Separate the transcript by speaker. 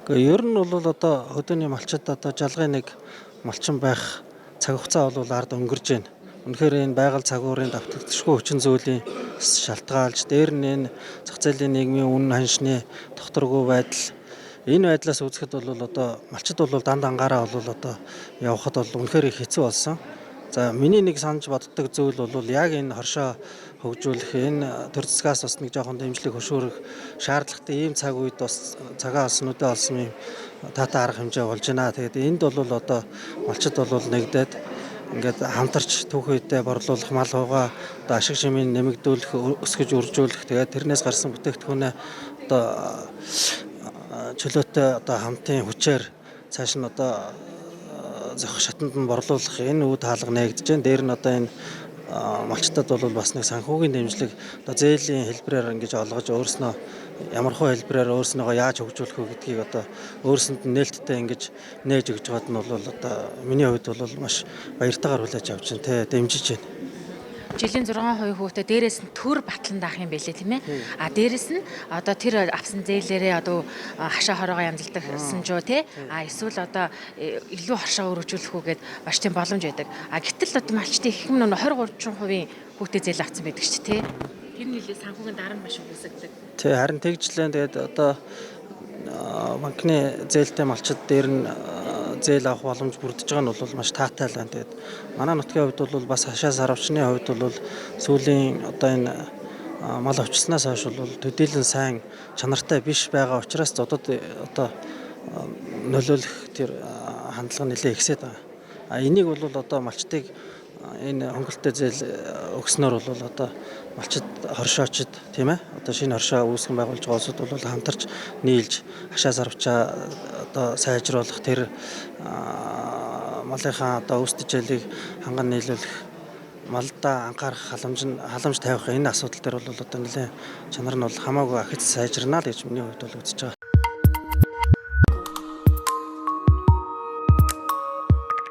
Speaker 1: Гэхдээ ер нь бол одоо хөдөөний малчид одоо жалгын нэг малчин байх цаг хугацаа бол ард өнгөрж байна. Үнэхээр энэ байгаль цагуурын давтагдшгүй хүчин зүйлийн шалтгаалж, дээр нь энэ зах зээлийн нийгмийн үнэн ханшны тогтворгүй байдал, энэ байдлаас үзэхэд бол одоо малчид бол дан дангаараа бол одоо явхад бол үнэхээр их хэцүү болсон. За, миний нэг санаж боддог зүйл бол яг энэ хоршоо хөгжүүлэх, энэ төр засгаас бас нэг жоохон дэмжлэг хөшөөрөх шаардлагатай ийм цаг үед бас цагаан олсон, нүдээ олсон юм таатай арга хэмжээ болж байна. Тэгээд энд бол одоо малчид бол нэгдээд ингээд хамтарч түүхийдээ борлуулах, мал хугаа одоо ашиг шимийг нэмэгдүүлэх, өсгөж үржүүлэх, тэгээд тэрнээс гарсан бүтээгдэхүүнээ одоо чөлөөтэй одоо хамтын хүчээр цааш нь одоо зохих шатанд нь борлуулах энэ үе таалга нээгдэж байна. Дээр нь одоо энэ малчтад бол бас нэг санхүүгийн дэмжлэг одоо зээлийн хэлбэрээр ингэж олгож, өөрснөө ямархуу хэлбэрээр өөрснийгөө яаж хөгжүүлэх вэ гэдгийг одоо өөрсөнд нь нээлттэй ингэж нээж өгч байгаад нь бол одоо миний хувьд бол маш баяртайгаар хүлээж авч байна, тэ, дэмжиж байна.
Speaker 2: Жилийн 6% хүүхдээ дээрээс нь төр батлан даах юм байлээ, тийм ээ. А дээрээс нь одоо тэр авсан зээлээрээ одоо хашаа хороогоо янзалдагсан ч уу, тий. А эсвэл одоо илүү хоршоо өргөжүүлэх үү гэд маш тийм боломж байдаг. А гэтэл одоо малчдын их юм 20 30% хүүхдээ зээл авсан байдаг ч тий. Тэр нэлээ санхүүгийн дараа нь маш үгүйсгдэг.
Speaker 1: Тий, харин тэгжлэн. Тэгээд одоо банкны зээлтэй малчид дээр нь зээл авах боломж бүрдэж байгаа нь бол маш таатай л байна. Тэгээд манай нутгийн хувьд бол бас хашаа сарвчны хувьд бол сүүлийн одоо энэ мал авчирснаас хойш бол төдийлөн сайн чанартай биш байгаа учраас зодод одоо нөлөөлөх тэр хандлага нэлээ ихсээд байгаа. А энийг бол одоо малчдыг энэ хөнгөлөлттэй зээл өгснөөр бол одоо малчид, хоршоочд, тийм ээ, одоо шинэ хоршоо үүсгэн байгуулж байгаа улсууд бол хамтарч нийлж хашаа сарвчаа одоо сайжруулах, тэр малынхаа одоо үүсдэж ялыг ханган нийлүүлэх, малдаа анхаарах, халамж тавих энэ асуудал дээр бол одоо нэлээд чанар нь бол хамаагүй ахиц сайжирна л гэж миний хувьд бол үзэж байгаа.